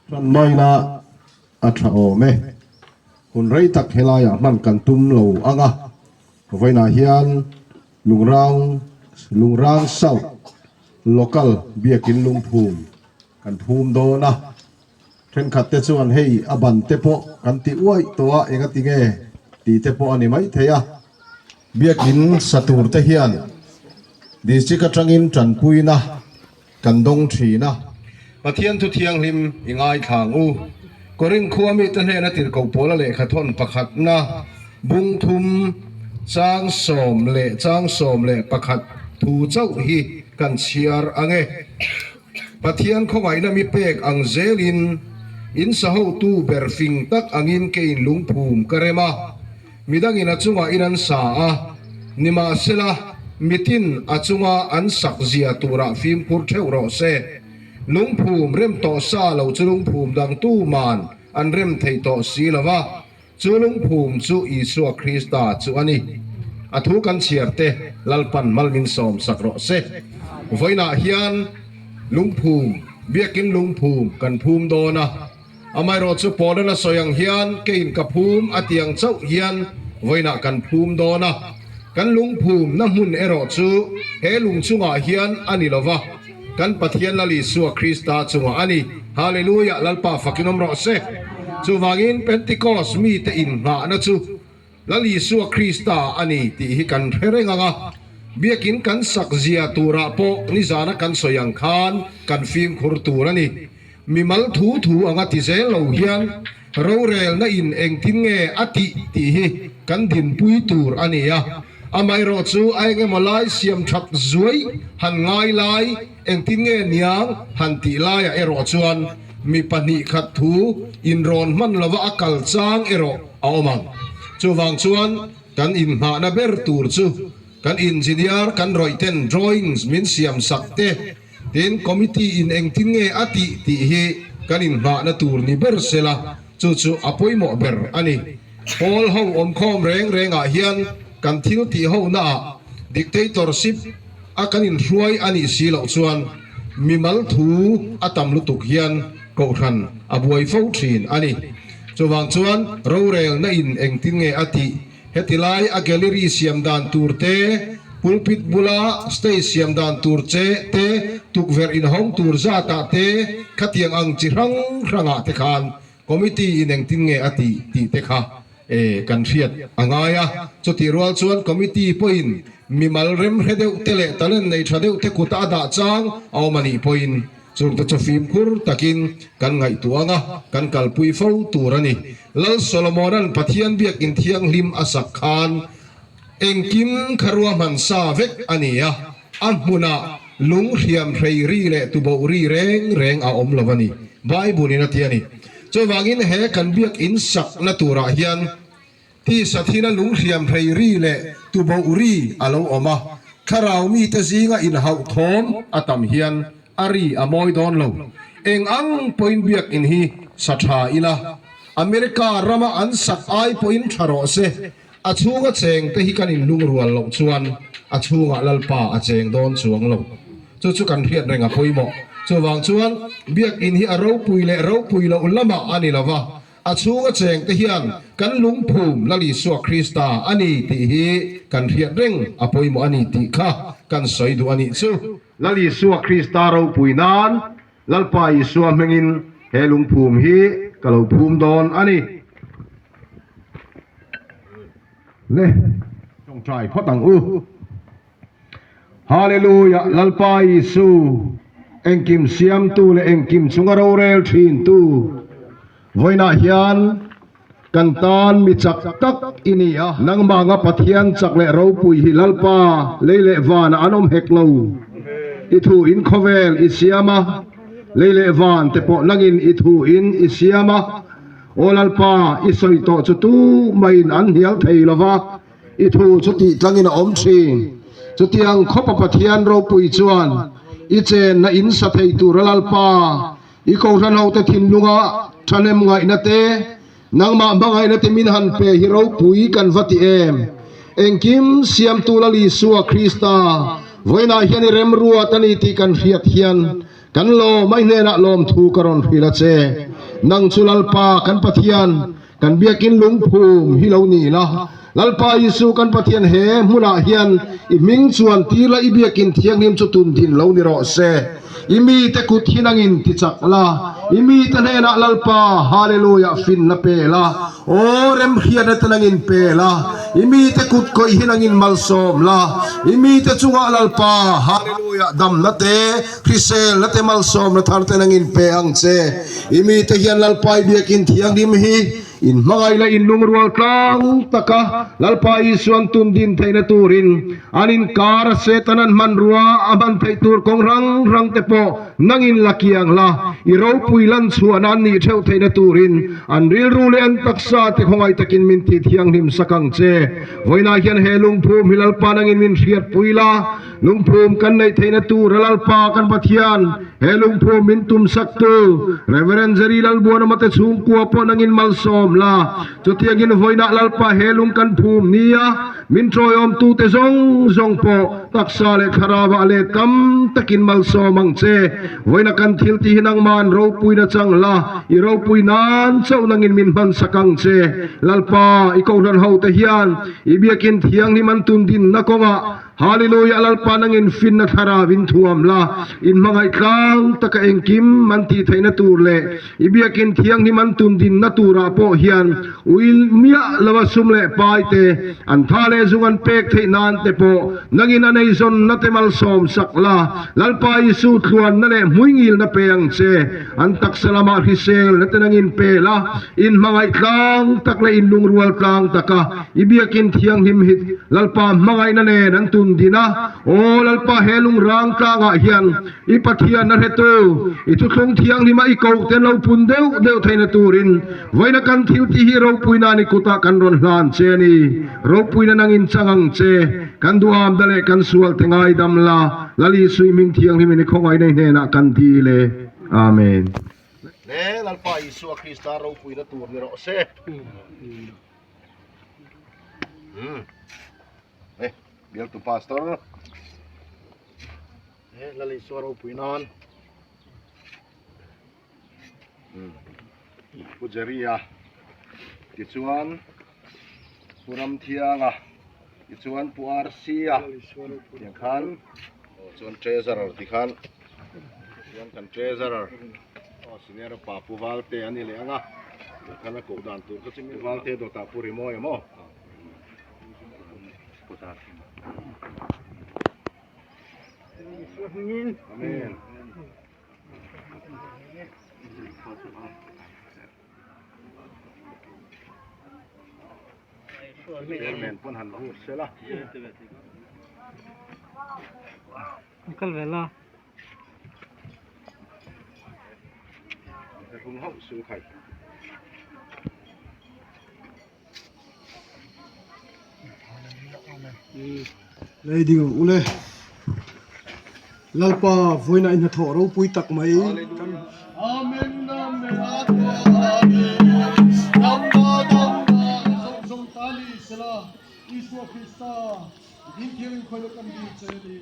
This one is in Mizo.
Hman maina a tha awm e. Hun rei tak helaiah hman kan tum lo ang a, vawiinah hian Lungrang Lungrang South Local biakin lungphum kan phum dawn a. Thenkhat te chuan hei a ban te pawh kan ti uaih tawh a, engati nge tih te pawh a ni maithei a. Biakin sa tur te hian District atangin tanpuina kan dawng thin a. Pathian thu thianghlim i ngaithla ang u. Korinth khua mite hnena tirhkoh pawla lehkhathawn pakhatna bung thum chang 11 thu chauh hi kan chhiar ang e. Pathian khawngaihna mi pek ang zelin in sahotu ber fing tak angin keiin lungphum ka rem a. Midangin a chungah in an sa a, nimahsela, mitin a chunga an sak zia turah fimkhur theuh rawh se. Lungphum rem tawh sa lo chu lungphum dang tuman an rem thei tawh si lo va, chu lungphum chu Isua Krista chu a ni. A thu kan chhiar te Lalpan mal min sawm sak rawh se. Vawiinah hian lungphum, biakin lungphum kan phum dawn a. Amaherawhchu Paula'n a sawi ang hian keiin ka phum a ti ang chauh hian vawiinah kan phum dawn a, kan lungphumna hmun erawh chu he lung chungah hian a ni lo va, kan Pathian Lal Isua Krista chungah a ni. Hallelujah! Lalpa fakin awm rawh se. Chuvangin Pentecost mite inngahna chu Lal Isua Krista a ni tih hi kan hre reng ang a, biakin kan sak zia turah pawh nizana kan sawi ang khan kan fimkhur tur a ni. Mimal thu thu anga ti zel lo hian rorelna in engtin nge a tih tih hi kan dinpui tur a ni a, amaherawh chu a eng emaw lai siam that zuai han ngai lai engtin nge niang han tih laiah erawh chuan mi 2 khat thu inrawn hman lova a kal chang erawh a awm ang. Chuvang chuan kan inngahna ber tur chu kan engineer kan rawih ten drawings min siam sak te, Tin, committee in engtin nge a tih tih hi kan inngahna tur ni ber sela, chu chu a pawimawh ber a ni. Pawl ho awmkhawm reng rengah hian kan thil tih honaah dictatorship a kan inhruai a nih si loh chuan mimal thu a tam lutuk hian kohhran a buai fo thin a ni. Chuvang chuan rorelna in engtin nge a tih Heti lai a gallery siam dan tur te, pulpit bula stage siam dan tur che te, tukverh inhawng tur zatah te, khatiang ang chi hrang hrangah te khan committee in engtin nge a tih tih te kha e kan hriat a ngai a. Chutih rual chuan committee pawhin mimal remhre deuh te leh talent nei tha deuh te kuta a dah chang a awm a nih pawhin Chungte chu fimkhur takin kan ngaihtuah ang a, kan kalpui fo tur a ni. Lal Solomona'n Pathian biakin thianghlim a sak khan engkim kha ruahman sa vek a ni a, a hmunah lung hriam hrei ri leh tuboh ri reng reng a awm lo a ni, Bible-in a ti a ni. Chuvangin he kan biakin sakna turah hian Tisa thila lung hriam hrei ri leh tuboh ri a lo awm a, thlarau mite zinga inhauh thawm a tam hian a ri a mawi dawn lo. Eng ang pawhin biakin hi sa tha ila, America rama an sak ai pawhin tha rawh se, a chhunga chengte hi kan inlungrual loh chuan a chhungah Lalpa a cheng dawn chuang lo. Chu chu kan hriat reng a pawimawh. Chuvang chuan biakin hi a ropui leh ropui loh lamah a ni lo va, A chhunga chengte hian kan lungphum Lal Isua Krista a ni tih hi kan hriat reng a pawimawh a ni tih kha kan sawi duh a nih chu. Lal Isua Krista ropui nan Lalpa Isua hmingin he lungphum hi ka lo phum dawn a ni. Le, tawngtai phawt ang u. Hallelujah Lalpa Isu engkim siamtu leh engkim chunga rorel thintu vawiinah hian kan tan mi chak tak i ni a, nangmah anga Pathian chak leh ropui hi Lalpa lei leh vanah an awm hek lo. I thu in khawvel i siam a, lei leh van te pawh nangin i thu in i siam a, Aw Lalpa i sawi tawh chu tu maiin an hnial thei lo va, I thu chu tih tlangin a awm thin. Chutiang khawpa Pathian ropui chuan i chenna in sa thei tura Lalpa, i kohhran hote thinlunga thahnem ngaihna te, nangmah hmangaihna te min han pe hi ropui kan va ti em? Engkim siamtu Lal Isua Krista vawiinah hian i remruat a ni tih kan hriat hian kan lawm a, i hnenah lawmthu ka rawn hrilh a che. Nang chu Lalpa kan Pathian, kan biakin lungphum hi lo ni la. Lalpa Isu kan Pathian he hmunah hian i hming chuan tir la i biakin thianghlim chu tun din lo ni rawh se. I mite kut hi nangin ti chak la, i mite hnenah Lalpa Hallelujah finna pe la, aw remhriatna te nangin pe la, i mite kut kawih hi nangin malsawm la, i mite chungah Lalpa Hallelujah damna te, hriselna te malsawmna thar te nangin pe ang che. I mite hian Lalpa i biakin thianghlim hi In hmangaih leh in lungrual tlang taka Lalpa Isuan tun din theihna turin an inkar a Satan an hmanrua a hman theih tur kawng hrang hrang te pawh nangin la kiang la, i ropui lan chhuahna an nih theuh theihna turin an rilru leh an taksa te khawngaih takin min ti thianghlim sak ang che. Vawiinah hian he lungphum hi Lalpa nangin min hriatpui la, Lungphum kan neih theihna tur a Lalpa kan Pathian, he lungphum min tum saktu Rev. Jerry Lalbuanawma te chhungkua pawh nangin malsawm la. Chutiangin vawiinah Lalpa he lung kan phum nia min tawiawmtu te zawng zawng pawh taksa leh thlarauah let tam takin malsawm ang che. Vawiina kan thil tih hi nangman ropuina chang la, i ropui nan chauh nangin min hman sak ang che. Lalpa, i kohhran hote hian i biakin thianghlim an tun dinna kawngah Hallelujah Lalpa nangin finna thlarau in thuam la, in hmangaih tlang taka engkim an tih theihna tur leh i biakin thianghlim an tun dinna turah pawh hian uil miah lo a sum leh pai te an tha leh zung an pek theih nan te pawh nangin a neizawnna te malsawm sak la, Lalpa Isu tluanna leh hmuingilna pe ang che, an taksa lamah hriselna te nangin pe la, in hmangaih tlang tak leh in lungrual tlang taka i biakin thianghlim hi Lalpa hmangaihna nen an tun din a, Aw Lalpa he lungrang tlangah hian i Pathian a hretu, i thuthlung thianghlima i koh te an lo pun deuh deuh theihna turin vawiina kan thil tih hi ropuina ni kutah kan rawn hlan che a ni. Ropuina nangin chang ang che, kan duhamna leh kan sual te ngaidam la, Lal Isu i hming thianghlimin i khawngaihna i hnenah kan dil e. Amen. Le Lalpa Isua Krista ropuina tur ni rawh se. Eh, bialtu pastor. Eh, Lal Isua ropui nan. Pu Jerry-a tichuan Pu Ramthianga tichuan Pu RC-a tiang khan chuan treasurer tikhan chuan kan treasurer Aw senior upa Pu Valte a ni leh ang a, tah khan a koh dan tur kha chu Pu Valte dawtah Pu Rimawi a maw? Amen. Chairman pawn han vur sela. Kal ve la. Hung hauh su khai. Lei ding ang ule. Lalpa vawiinah i hnathawh ropui tak mai. Amen Amen Amen Dam dam zawng zawng ta ni sela Isua Krista i ding thiangin khawi leh kan dil che ni.